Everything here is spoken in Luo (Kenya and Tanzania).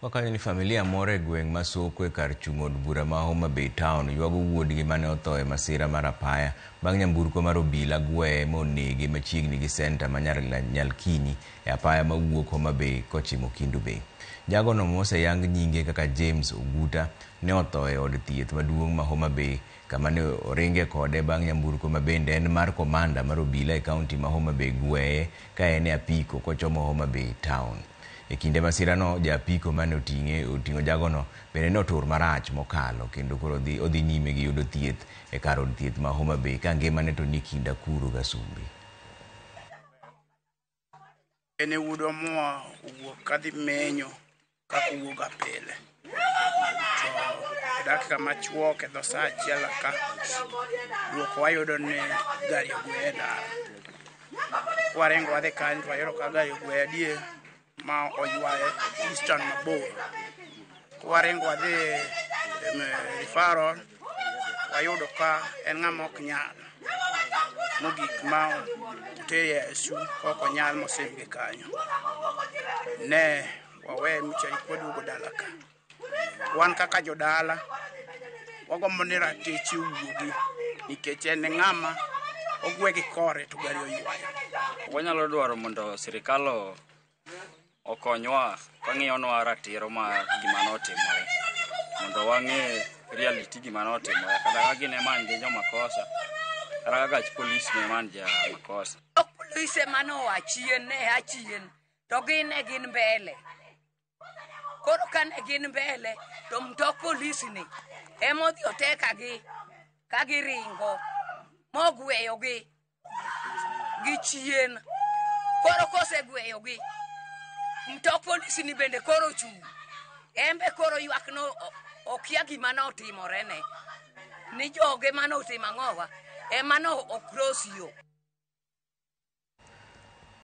Wakanyo ni familia moro e gweng' ma Soko e kar chung' od bura ma Homa Bay Town ywago wuodgi mane otho e masira mar apaya bang' nyamburko mar obila gweye monege machiegni gi senta ma Nyalkinyi e apaya mawuok Homa Bay kochimo Kendu Bay. Jagono moseyang nyinge kaka James Oguta ne otho e od thieth maduong' ma Homa Bay kama ne oringe kode bang' nyamburko ma bende en mar komanda mar obila e kaunti ma Homa Bay gweye ka en e apiko kochomo Homa Bay Town. E kinde masirano, ja apiko mane oting'e oting'o jagono bende ne otur marach mokalo kendo koro odhi nyime gi yudo thieth e kar od thieth ma Homa Bay ka ngimane to ni kind akuru gasumbi. En e wuodwa moa owuok kadhi menyo kaka owuok pile. To dakika machuok e dho saa achiel ka duoko wayudo ni gari ogweye e ndara. Kwaringo wadhi kanyo to wayudo ka gari ogweye adier ma oywaye distance mabor. Kwaringo wadhi referral wayudo ka en ng'ama ok nyal. Mogik ma otere e ICU ok onyal mosim gi kanyo. Ne waweye mochari kwaduogo dala ka. Wan kaka jodala wagombo ni ratiche owuogi nikech en ng'ama ogwe gi kore to gari oywayo. Wanyalo dwaro mondo sirikal okonywa kang'iyonwa ratiro mar gima notimore mondo wang'e reality gima notimore kata ka gin ema gi jomakosa kata ka gach polis ne man ja makosa. Polise mane oa chien ne a chien to gin ne gin mbele. Koro ka ne gin mbele to mtok polis ni emodhi otekagi ka giringo mogweyogi gi chien. Koro kosegweyogi, mtok polis ni bende koro ochung'. En be koro ywak no okia gima notimorene. Ni joge mane otimo ang'owa ema no okross yo.